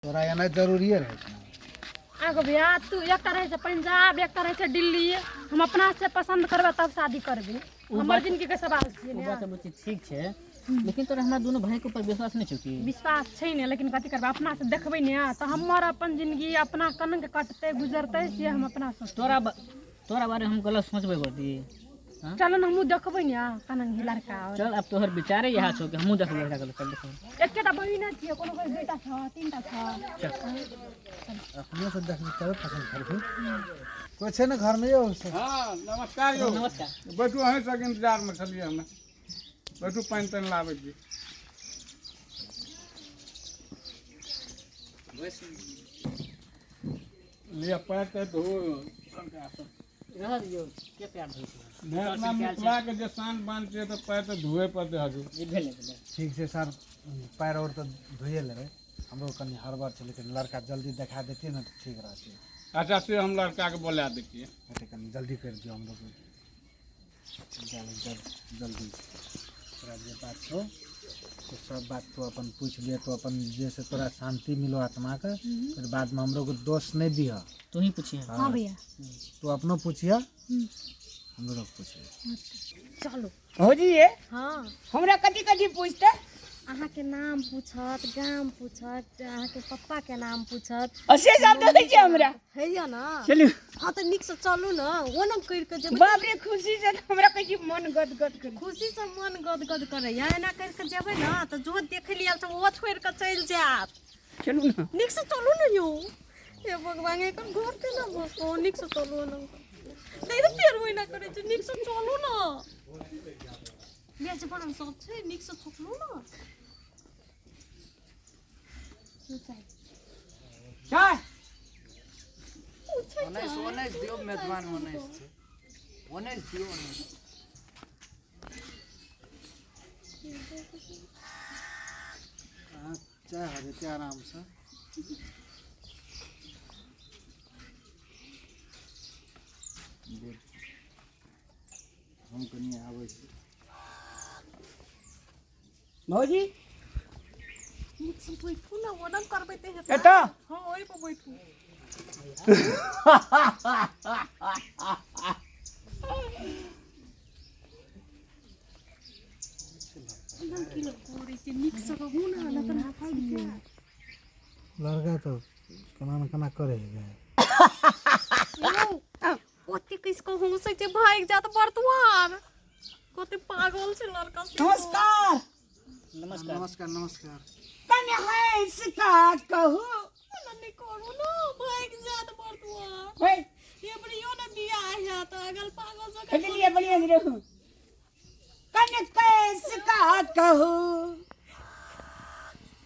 तोरा एनाइ जरूरिए रहै छै। आगो भैया, तू एकटा रहै छै पंजाब, एकटा रहै छै दिल्ली। हम अपना से पसंद करबै तब शादी करबै। हमर जिंदगी के सवाल छै। ओ ने बात बुच्ची ठीक छै, लेकिन तोरा हमरा दुनू भाई के ऊपर विश्वास नहीं छौ की? विश्वास छै ने, लेकिन कथी करबै? अपना से देखबै ने तऽ हमर अपन जिंदगी अपना केना के कटतै गुजरतै से हम अपना सोचबै। तोरा बारे हम गलत सोचबै बदी? हाँ? चलो ने, हमहूँ देखबै ने केना हे लड़का। चल, आब तोहर विचारे इएह छौ कि हमहूँ देखबै लड़का के। चल, देखबै। एकेटा बहिन छियै, कोनो कोइ दूटा छ, तीनटा छ। चल। अपने से देखबी तबे पसंद करबी। कोइ छै ने घरमे यौ? हाँ, नमस्कार यौ। नमस्कार। बैठू, अहीं सबके इंतजारमे छलियै हमे। बैठू, पानि तानि लाबै छी। लिअ, पैर तारि धो। रह दियौ, के पैर धोइ छै? नहि, अपना मिथिलाके जे शान बान छै तऽ पैर तऽ धोए पड़तै हजूर। ई भेलै, भेलै। ठीक छै सर, पैर और तऽ धोइए लेबै। हमरो कनि हड़बड़ छै, लेकिन लड़का जल्दी देखा देतियै ने तऽ ठीक रहतै। अच्छा, से हम लड़काके बोला दै छियै। अच्छा, कनि जल्दी करि दियौ। हमरो जल्दी। तोरा जे बात छौ से सब बात तू अपन पूछि लिअ। तू अपन जे से तोरा शान्ति मिलो आत्माके, फिर बादमे हमरो के दोष नहि दिह। तू ही पूछिए। हाँ भैया। तू अपनो पूछिह, हमरो के पूछिह। चलू। भौजी ये। हाँ। हमरा कथी कथी पूछते? अहाँके नाम पूछत, गाम पूछत, अहाँके पप्पा के नाम पूछत। आ से सब देखै छै हमरा? हैया ना। चलू। हाँ, तऽ नीकसँ चलू ने, ओना करि कऽ जेबै। बाप रे, खुशी से तऽ हमरा कहै छी मन गदगद करै। खुशीसँ मन गदगद करैया। एना करि कऽ जेबै ने तऽ जो देखै लए आयल छै ओहो छोड़ि कऽ चलि जायत। चलू ने। नीकसँ चलू ने यौ। हे भगवान, एकर घर केना बसो? नीकसँ चलू ने, नहि तऽ फेर ओहिना करै छै। नीकसँ चलू ने, मेजबान सब छै। नीकसँ चलू ने। चल। 19 19 दियौ मेजबान, 19 छै, 19 दियौ, 19। अहाँ चाय हो जेतै आरामसँ। हम कनि आबै छी। भौजी। नीकसँ बैठू ने, ओना करबै तऽ हेतै। एतऽ? हाँ, ओहि पर बैठू। एना की लोक करै छै? नीकसँ रहू ने, नहि तऽ भागि जायत। लड़का तऽ केना ने केना करै है। यौ, ओते किस को हंसै छै, भागि जायत बरतुआर। कते पागल छै लड़का से। नमस्कार। नमस्कार। नमस्कार, नमस्कार। कने हंस का कहू। एना नहि करू ने, भागि जायत बरतुआर। होय। एबरियो ने बियाह हैत अगल पागल जकाँ। लिए बढ़िया से रहू। कने कैस का कहू।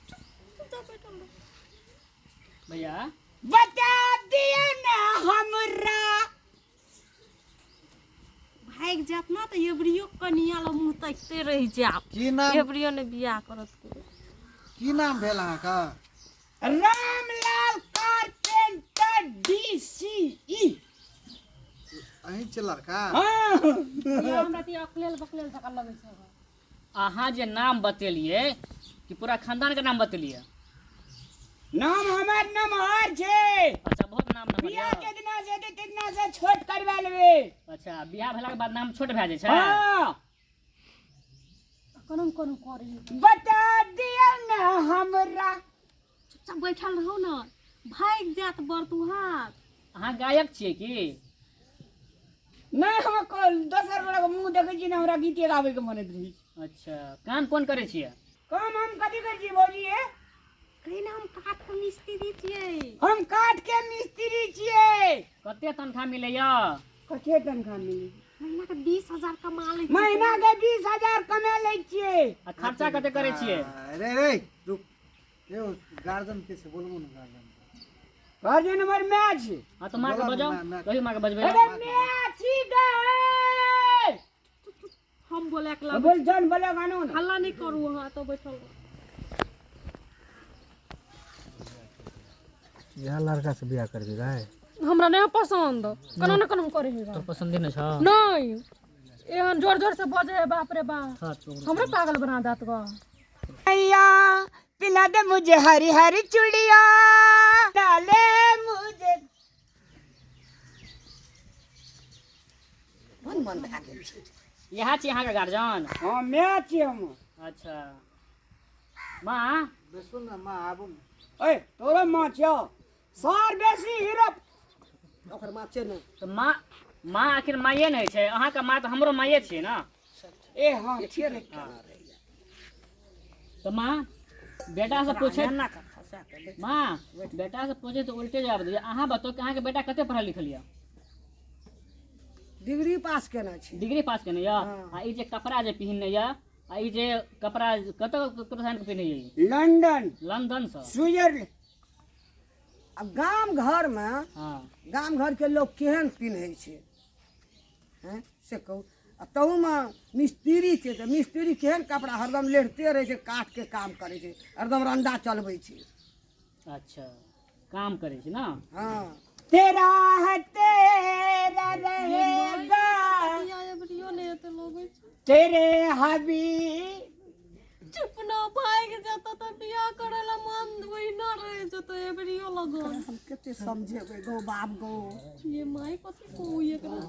चुपचाप बैठल रहू। भैया। बता दिया ना हमरा। भागि जायत ने तऽ एबरियो कनिया लग मुँह तकिते रहि जायब। की नाम? एबरियो ने बियाह करत कोइ। की नाम भेल अहाँके? Ramlal carpenter DCE. अहीं छियै लड़का? हाँ। भैया, हमरा तऽ ई अकलेल बकलेल जकाँ लगै छै। अहाँ जे नाम बतेलिए कि पूरा खानदान के नाम बतेलिए? नाम हमर नमहर छै। अच्छा, बहुत नाम नम्बर बियाह यऽ। केतना से हेतै तेतना से छोट करवा लेबै। अच्छा, बियाह भेला के बाद नाम छोट भए जाइ छै? हाँ। कोनो कोनो करी। बता दिया ना हमरा। चुपचाप बैठल रहू ने, भागि जायत बरतुहार। अहाँ गायक छियै की? नहि, हम दोसर गोटा के मुँह देखै छी ने, हमरा गीते गाबै के मन होइत रहै छै। अच्छा, काम कोन करै छियै? काम हम कथी करै छी भौजी हे? कही ने, हम काठ के मिस्त्री छियै। हम काठ के मिस्त्री छियै। कते तनख्वाह मिलैया? कते तनख्वाह मिली? महीना के 20,000 कमा लै छियै। महीना के 20,000 कमा लै छियै। आ खर्चा कते करै छियै? अरे रे रुक यौ, गार्जियन के छै? बोलबो ने गार्जियन। गार्जियन हमर माय छै। हाँ तऽ माँ के बोला ने, बजाउ। माँ। कहियौ माँ के बजबै। अरे माय छी गए। हम बोले के लागै। बोल जन बोले गानो ने। हल्ला नहि करू अहाँ, एतऽ बैठल रहू। इएह लड़का से बियाह करबी गाय? हमरा नहि पसंद, केना ने केना करै है। तोर पसंदे नहि छौ? नहि, एहन जोर जोर से बजे है, बाप रे बाप। हाँ, तो हमरो पागल बना देत गो। मैया। पिला दे मुझे हरी हरी चूड़िया, डाले मुझे। मन मन भए गेल छै। इएह छी अहाँके गार्जियन? हँ, माय छियै हम। अच्छा माँ। बैसू ने माँ, आबू ने। ओए तोरो माँ छियौ सार बेसी हीरो ओकर माँ छियै ने। तऽ माँ, माँ आखिर माइए ने होइ छै। अहाँके माँ तऽ हमरो माइए छियै ने। ए हँ ठीक है। तऽ माँ बेटा से पूछे, माँ बेटा से पूछे तऽ उल्टे जवाब दैए। अहाँ बताउ कि अहाँके बेटा कते पढ़ल लिखल यऽ? डिग्री पास केने छी। डिग्री पास केने यऽ? आ ई जे कपड़ा जे पहिनने यऽ, आ ई जे कपड़ा कतऽ कतऽ आनि कऽ पहिने यऽ? लंदन। लंदन सँ? स्विट्जरलैंड। आब गाम घरमे हँ गाम घरके लोक केहन पिन्है छै हैं से कहू। आ तहूमे मिस्त्री छै तऽ मिस्त्री केहन कपड़ा हरदम लेढ़ते रहै छै, काठके काम करै छै, हरदम रंडा चलबै छै। अच्छा काम करै छै ने। हँ। तेरा है तेरा रहेगा एबरियो नहि एते लगै छै। तेरे हबी चुप न, भागि जेतौ तऽ बियाह करै ला मन ओहिना रहै छै तऽ एबरियो लगन। हम कते समझेबै गौ बाप गौ। ये माय कथी कहू एकरा?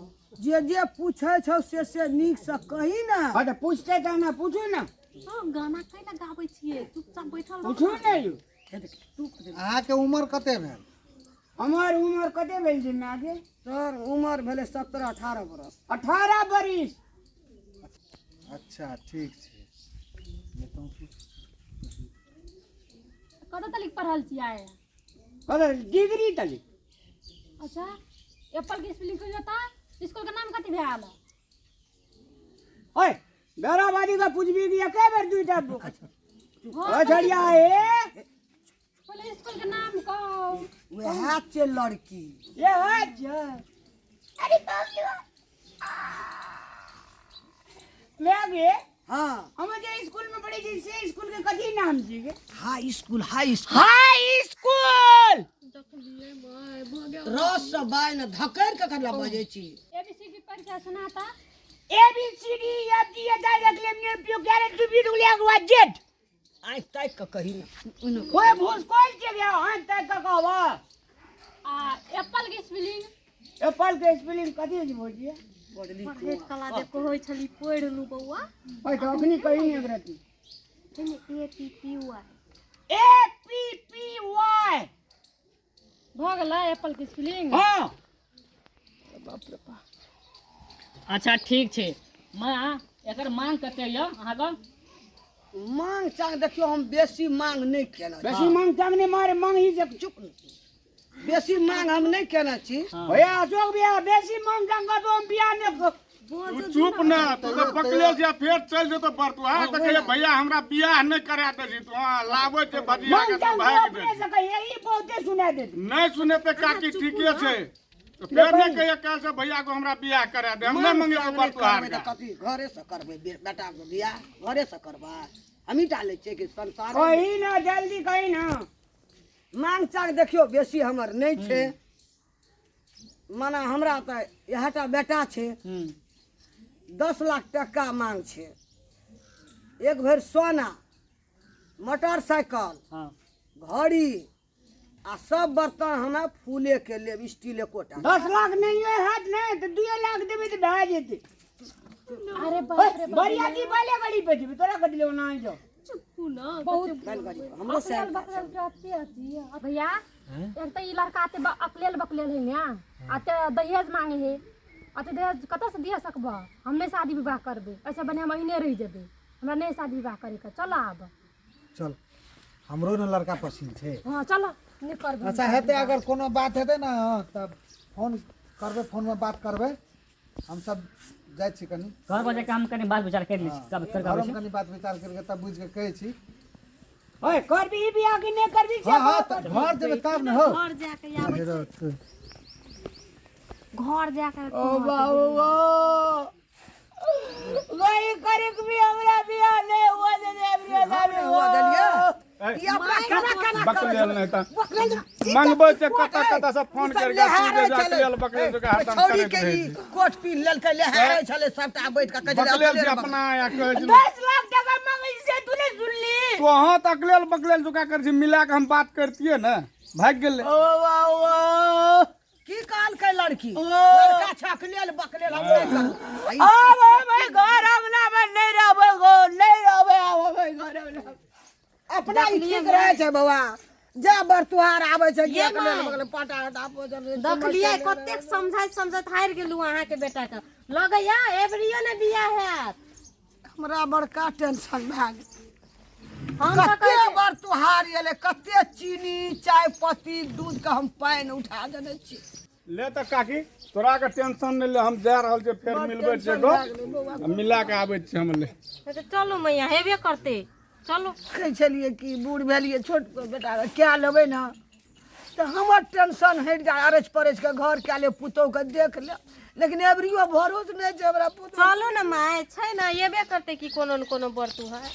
जे जे पूछै छौ से से नीकसँ कही ने। हँ तऽ पूछतै तऽ ने पूछू ने। हँ गाना कैला गाबै छियै? चुपचाप बैठल रह। पूछू ने यौ। अहाँके उमर कते भेल? हमर उमर कते भेल छै मायके? तोहर उमर भेलै 17-18 बरस। 18 बरिस। अच्छा ठीक छै। कतऽ तलिक पढ़ल छियै? कते डिग्री तलिक। अच्छा एप्पल के स्पेलिंग कहियो तऽ स्कूल के नाम कथी भेल? ओए बेराबादी का पूछबी कि एके बेर दुईटा अछड़िया ए। पहिले स्कूल के नाम कहू। वएह छै लड़की। ये छै। अरे बाप रे मैं गे। हाँ हम जे स्कूल में पढ़े छी से स्कूल के कथी नाम छी गे? High school. High school. High school. देखलियै माय भऽ गेल। रस से बाय ने धकड़ के ककरा बजै छी। एबीसीडी पढ़ के सुनाता। A B C D F G H I J K L M N O P Q R S T U V W X Y Z. आँखि ताकि कऽ कही ने। ओए भूस कोइ छै गे आँखि ताकि कऽ कहबा। आ एप्पल के स्पेलिंग? एप्पल के स्पेलिंग कथी छै भौजी? पढ़ैत कला जे कहै छली पढ़ि लू बौआ। ओए तऽ अखनी कही ने एक रत्ती। A P P Y. A P P Y. भऽ गेलै एप्पल के स्पेलिंग? हाँ। अच्छा ठीक छै। माँ एकर मांग कते यऽ अहाँके? मांग चांग देखियौ हम बेसी मांग नहि केने। बेसी मांग चांग नहि मारे मांग ही जे चुप। बेसी मांग हम नहि केने छी। भैया अशोक भैया बेसी मांग चांग करतो हम बियाह नहि। तू चुप ना, तू तऽ पकड़ले छै फेर चल जेतो पर तू। हाँ तऽ कहिए भैया हमरा बियाह नहि करा दे छी तू। हाँ लाबै छै भजिया के तऽ भागि अपने से कहिए ई बहुते सुना देत। नहि सुनेते काकी ठीके छै। तो फेर नहि कहिए काल्हि से भैया को हमरा बियाह करा दे। हम नहि मंगेबो बर तोहार के। कथी घरे से करबै बेटा के बियाह? घरे से करबै? हमही टा लै छियै कि संसार? कही ना जल्दी कही ना। मांग चांग देखियौ बेसी हमर नहि छै। माना हमरा तऽ इएह टा बेटा छै। 10 लाख टका मांग छै। एक भरि सोना, मोटरसाइकिल, हँ घड़ी आ सब बर्तन हमे फूले के लेब, स्टील एकोटा। 10 लाख नहीं हैत नहि तऽ 2 लाख देबै तऽ भए जेतै। अरे बाप रे। बरियाती पहिले गाड़ी पे जेबै तोरा कथी लेना है जो। चुप ना। बहुत बैलगाड़ी पर हमरो अकलेल बकलेल रहते अथी भैया। एक तऽ ई लड़का ते अकलेल बकलेल है ने, आ ते दहेज मांगे है। आ ते दहेज कतऽ से दिया सकबह? हम नहि शादी विवाह करबै। ऐसे बढ़िआँ हम अहिने रहि जेबै। हमरा नहि शादी विवाह करे के। चल आब। चल हमरो ने लड़का पसिन छै। हाँ चल नहि करबै। अच्छा हेतै अगर कोनो बात हेतै ने तब फोन करबै, फोनमे बात करबै। हम सब जाइ छी कनी घर पर जाके हम कनी बात विचार कर लै छी। कब कर घरोमे कनी बात विचार करके तब बुझि के कहै छी। ओए करबी बियाह कि नहि करबी से? हाँ हाँ तऽ घर जेबै तब ने हौ। घर जाके आबै छी। घर जाके ओ बाबू वही करे के भी हमरा बियाह नहीं हुआ दे दे हमरा हुआ देलिए। ई अपना केना केना बकलेल नहि तऽ बकलेल मंगबै छै कतऽ कतऽ से फोन करके तू जे बकलेल बकलेल के हरदम छौड़ी करैत के रहै ई छी। कोट पीन लेलकै, लेहारै छलै सबटा बैठ के कहै छलै बकलेल छै अपना या कहै छै। 10 लाख टका मांगै छै तू नहि सुनली? तो अहाँ तऽ अकलेल बकलेल जुका कर छी मिला के हम बात करतियै ने भागि गेलै ओ बाबा की कहलकै लड़की लड़का छकलेल बकलेल हम नहि करब आब हम घर अंगना मे नहि रहबै गो नहि रहबै आब हम घर अंगना अपना ई ठीक रहै छै बौआ जा बरतुहार आबै छै कि अकलेल बकलेल पाटा हटा पोजल देखलियै कतेक समझाइत समझाइत हारि गेलहुँ अहाँके बेटाके लगैया एबरियो ने बियाह हैत हमरा बड़का टेंशन भए गेल हम तऽ कते बरतुहार एलै कते चीनी चाय पत्ती दूध के हम पानि उठा देने छी ले तऽ काकी तोरा के टेंशन नहि ले हम जा रहल छियै फेर मिलबै छियै गप मिला के आबै छियै हम ले तऽ चलू मैया हेबे करतै चलू कहै छलियै कि बूढ़ भेलियै छोट बेटाके कए लेबै ने तऽ हमर टेंशन हटि जाय अरैछ परैछ के घर कए ले पुतोहुके देख ले लेकिन एबरियो भरोस नहि छै हमरा पुतोहु चलू ने माय छै ने एबे करतै कि कोनो ने कोनो बरतुहार।